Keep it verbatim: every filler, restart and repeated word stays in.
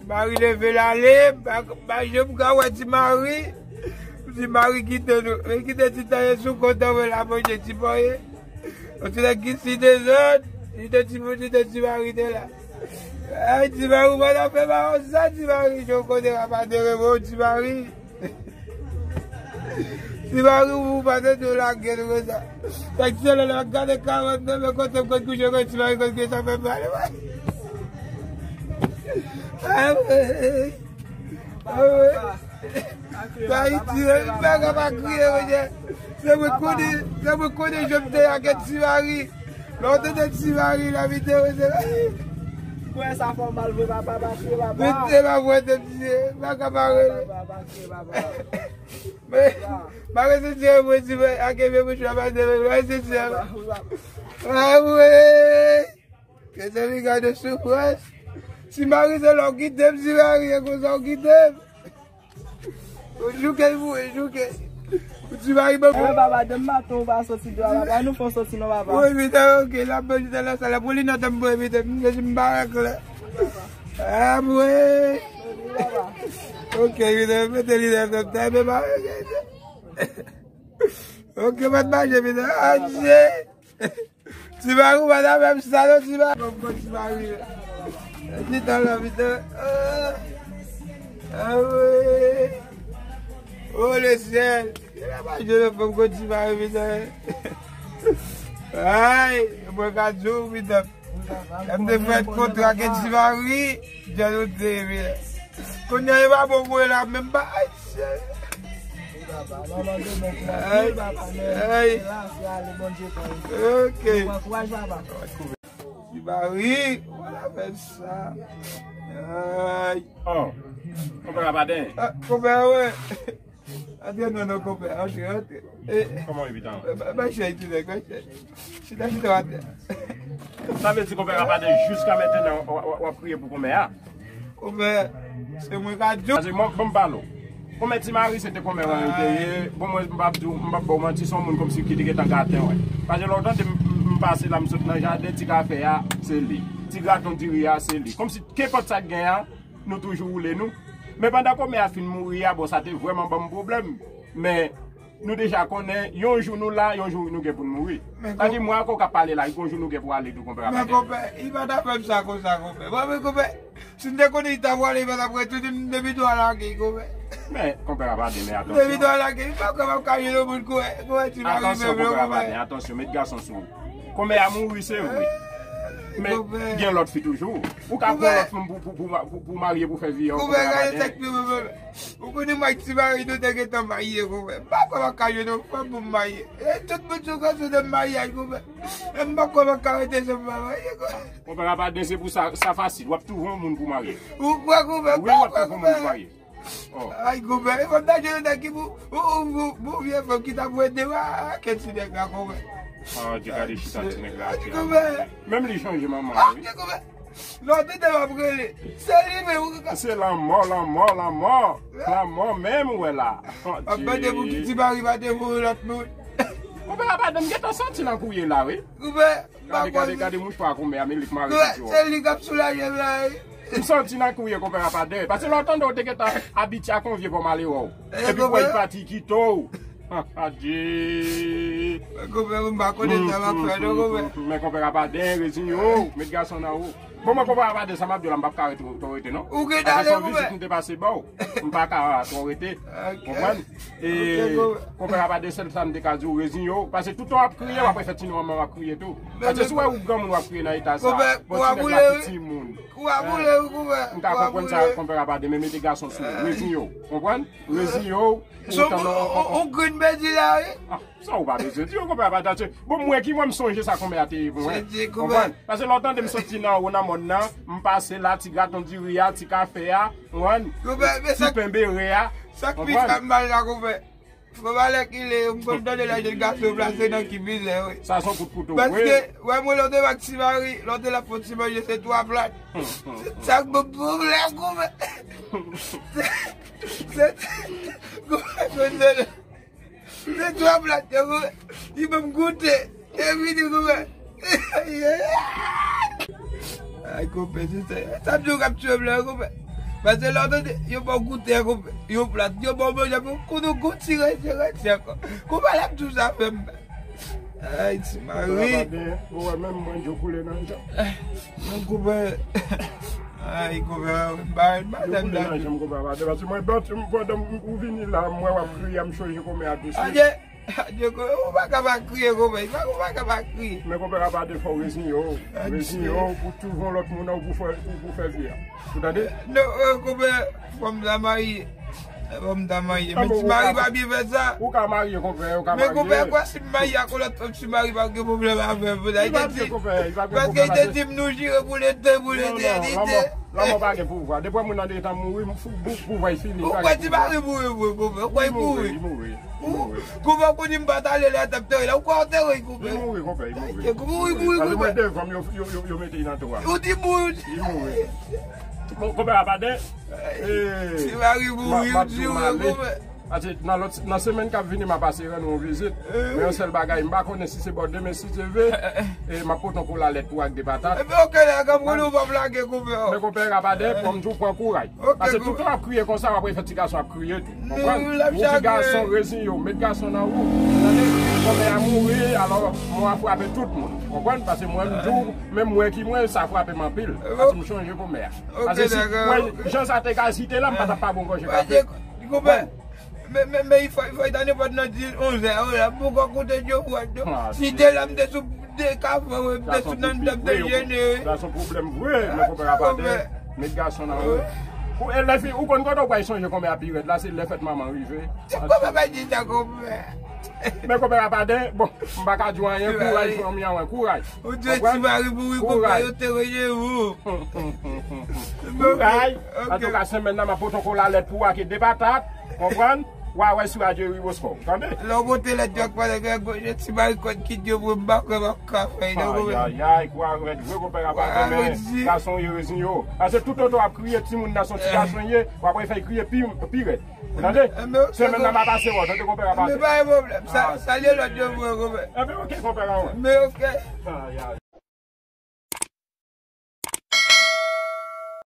Mari leve l ale, pa, pa janm ka wè Ti Mari. Ti Mari kite nou. Men kite ti tanye sou kont an, wè la manje ti panye. Yon ti nèg ki si dezòd, li te ti moun, li te Ti Mari te la. Ay, Ti Mari, ou pa ta fè ba konsa, Ti Mari, jan w konnen w ap adere bon, Ti Mari. Ti Mari, ou pa te dwe lage l konsa. Nèg se lè l ap gade karant nan, men kote m konn kouche, kote Ti Mari konn gen sa fè mal. Ay, wi. Ay, wi. Sa Ayiti, wi, m pa ka pa kriye, wi. Se mwen konnen, se mwen konnen jan m te ak Ti Mari. Lè w tande Ti Mari, la vite, wi, se Mwen sa fè w mal vre, papa, pa kriye, papa. Mwen te pa vre, te m di, m pa ka pa rele. Papa, pa kriye, papa. Men, pa rete di mwen di, men, ak byen mouchwa, pa de, men, pa rete di, men. Ah, wi. Mezanmi, gade soufrans. Ti Mari, se lè w kite m, Ti Mari, e konsa w kite m. Ou jouke, ou jouke. Ou Ti Mari, ban. Eh, papa, demen maten ou pa soti deyò, papa. Nou fè w soti non, papa. Wi, biten, ok, la, ban biten la, sa la, pou li nan tanm, biten, m, m, m pa wè klè. Ah, mwen. Ok, biten, mete li nan tanm, tanm, pa wè klè. Ok, mwen mache, biten. Adye. Ti Mari, ou pa ta fè m sa non, Ti Mari. Bon, bon, Ti Mari. Ti tan la, pita. Ah, ah, wi. Oh, le syèl. Kèl a pa jwenn fanm kon Ti Mari, pita. Ay, mwen ka di w, pita. Lè m te fè kontra ak Ti Mari, jan nou te ye, pita. Kounye a, e pa bon pou la, menm pa. Ay, cheri. Ay, ay. Ok. Ti Mari, wala fè sa. Ay. Oh, konpè Rapaden. Ah, konpè, wè. Antre non, non, konpè, antre, antre. Eh, kòman w ye, pita? Ba, ba, ba, cheri, ti nèg, ba, cheri. Chita, chita, atè. Sa vle di, konpè Rapaden, jiska mentnan, w, w, w ap kriye pou kòmè a? Konpè, se mwen ka di w. Pase mwen, ban m pale w. Kòmè Ti Mari, se te kòmè mwen te ye. Bon, mwen, m p ap di w, m p ap ba w manti, se yon moun kòmsi ki te gentan gate, wè. Pase lè w tande m, m, m pase la, m sot nan jaden, ti kafe a, se li. Ti graton diri a, se li. Kòmsi, kenpòt sa k gen an, nou toujou woule nou. Men pandan kòmè a fin mouri a, bon, sa te vrèman ban m pwoblèm. Men, nou deja konnen, yon jou nou la, yon jou nou gen pou n mouri. Sa di, mwen ak ou k ap pale la, yon jou nou gen pou ale tou, konpè Rapaden. Men konpè, li pa ta fè m sa konsa, konpè. Bon, men konpè, si m te konnen li ta pwale, li pa ta pral tounen m, depi tou a lage, konpè. Men, konpè Rapaden, men atansyon. Depi tou a lage, li pa kapab ka jwenn yon moun konpè, konpè Ti Mari menm non, konpè. Atansyon, konpè Rapaden, atansyon, met gason sou ou. Kòmè a mouri, se vre. Men, gen lòt fi toujou. Ou ka pran lòt fanm pou, pou, pou, pou, pou marye, pou fè vi a, konpè Rapaden. Ou konnen mwen ak Ti Mari nou te gentan marye, konpè. M pa kwè m ap ka jwenn yon fanm pou m marye. E tout moun sou kò sou de maryaj, konpè. E m pa kwè m ap ka rete san m pa marye, konpè. Konpè Rapaden, se pou sa, sa fasil. W ap twouve yon moun pou marye. Ou kwè, konpè? Wi, w ap twouve yon moun pou marye. Oh. Ay, konpè, e fò m ta jwenn yon nèg ki pou, pou, pou, pou vye fanm ki ta pou ede w ak ti nèg la, konpè. Ah, di gade chita ti nèg la atè a. Konpè. Menm li chanje manman, wi. Lè w tande m ap rele, se li menm ou ka. Se lanmò, lanmò, lanmò. Lanmò menm ou wè la. M ap mande pou ki Ti Mari pa te voye lòt moun. Konpè Rapaden, m gentan santi nan kouye la, wi. Konpè, gade, gade, gade mouchwa konpè a, men li k mare sou ou. Se li k ap soulaje m la, wi. M santi nan kouye, konpè Rapaden. Pase lè w tande w te gentan abitye ak yon vye bò malere w. Epi pou w pati kite w. Adye. Men konpè, m pa konnen sa m ap fè non, konpè. Men konpè Rapaden, reziye w, met gason nan ou. Bon, mwen konpè Rapaden, sa m ap di w la, m p ap ka rete, twò rete non. Ou gen ale, konpè. Pase se yon vizit m te pase ba w. M pa ka twò rete. Konprann? E konpè Rapaden, sèl sa m te ka di w, reziye w. Pase toutan w ap kriye, w ap wè fè ti nou manman w ap kriye tou. Pase si w wè ou granmoun w ap kriye nan eta sa, bon ti nèg la ki timoun. Ou a boule wi, konpè. M ka konprann sa, konpè Rapaden, men mete gason sou ou. Reziye w. Konprann? Reziye w. Ou tann on grenn bedi la, wi. Ah, sa ou pa bezwen di yo, konpè Rapaden. Bon, mwen ki mwen m sonje sa konpè a te ye pou mwen. Konprann? Pase lè w tande m soti nan wo nan mòn nan, m pase la, ti graton diri a, ti kafe a, konprann? Ti pen bere a. Sa k pi fè m mal la, konpè. Fò valè ki le, m konn tande lè jèn gason plase nan ki mizè, wi. Sa se yon kout kouto, wi. Paske, wè, mwen, lè w te ak Ti Mari, lè w te la fè ti manje, se twa plat. Se sa k ban m pwoblèm, konpè. Se, se, konpè, konpè, se twa plat, yo, konpè. Li ban m goute. E vini, konpè. Ay, konpè, se sa. Sa m di w k ap tiye m la, konpè. Paske lè w tande, yo ba w goute, yon plat, yo ba w manje, pou nou goute ti rete, rete ankò. Konpè, l ap tou sa fè m. Ay, ti mari. Konpè, pa gen, ou wè menm manje w koule nan janm. Mwen konpè. Ay, konpè, m pa, m pa tèm la. Koule nan janm, konpè, pa gen, paske mwen, bon, m, pandan m, ou vini la, m wè w ap kriye, m chonje konpè a tou swit. Adye, adye, konpè, ou pa ka pa kriye, konpè, ou pa ka pa kriye. Men konpè, pa gen, fò w reziye w. Adye. Reziye w pou tou yon lòt moun nan ou pou fè, ou pou fè vi a. Ou tande? Non, euh, konpè, fò m ta marye. Fò m ta marye. Men ti mari pa byen fè sa. Ou ka marye, konpè, ou ka marye. Men konpè, kwa si m marye ak yon lòt fanm, ti mari pa gen pwoblèm avè m. Li pa gen pwoblèm, li pa gen pwoblèm. Paske li te di m nou jire pou lete, pou letènite. Non, non, lanmò, lanmò pa gen pouvwa. Depi moun nan gentan mouri, pou, pou, pouvwa fini. Ou kwè ti mari mouri vre, konpè? Ou kwè li mouri? Li mouri, li mouri. Ou, konpè, ou di m pa t ale lè t ap tere la. Ou kwè antere l, konpè? Li mouri, konpè, li mouri. Konpè, li mouri, konpè. Paske mwen devan m, yo, yo, yo, yo mete l nan tou a. Ou di mouri. Li mouri. Bon, konpè, pa de. Ti mari mouri, ou di mouri, konpè. Paske nan lòt, nan semèn k ap vini, m a pase rann ou yon vizit. Men yon sèl bagay, m pa konnen si se bò demen, si Dye vle, e m ap pote yon kola lèt pou ak de patat. Ebyen, oke, lè a k ap koule, ou p ap lage, konpè. Men konpè, pa de, bon, m di w pran kouraj. Paske tout tan w ap kriye konsa, w ap wè fè ti gason ap kriye tou. Konprann? Ou ti gason, reziye w, met gason nan ou. Tande? Konpè a mouri, alò, mò a frape tout moun. Konprann? Paske mwen, m di w, menm mwen ki mwen, sa frape m anpil. Paske m chonje konpè a. Paske si, wè, jan sa te ka, si te la, m pa t ap pa bon gòje kafe. Konpè. Men, men, men, il faut, il faut, ta nenpòt nan di onzè, oh la, pou kò koute Dye fwèt, non. Si te la, m te sou de kafe, wi, m te sou nan, m te jene, wi. Gason pwoblèm vre, men konpè a pa de. Met gason nan ou. Ou, e lè fi, ou konn kote w pral sonje konpè a pi rèd la, se lè fèt manman rive. Ti konpè pa di sa, konpè. Men konpè a pa de, bon, m pa ka di w anyen, kouraj fanmi an, wè, kouraj. Ou di ti mari mouri, konpè, yo te rele ou. Kouraj. Antouka, semèn nan, m ap pote yon kola lèt pou w ak de patat, konprann? W a wè si w a jere Bosco, tande? Lè w pote lèt yo ak patat, gwo je ti mari kòd ki di yo pou m pa kwè m ap ka fè, non, konpè. Ay, ay, ay, kouraj, vre, konpè, pa de, men gason yo reziye yo. Paske tout otan w ap kriye, timoun nan se yon ti gason ye, w ap fè l kriye pi, pi rèd. Ou tande? Semèn nan, m a pase wè w, tande, konpè, pa de. Men pa gen pwoblèm, sa, salye lòt yo pou mwen, konpè. Enben, oke, konpè, pa wè. Men oke. Ay, ay.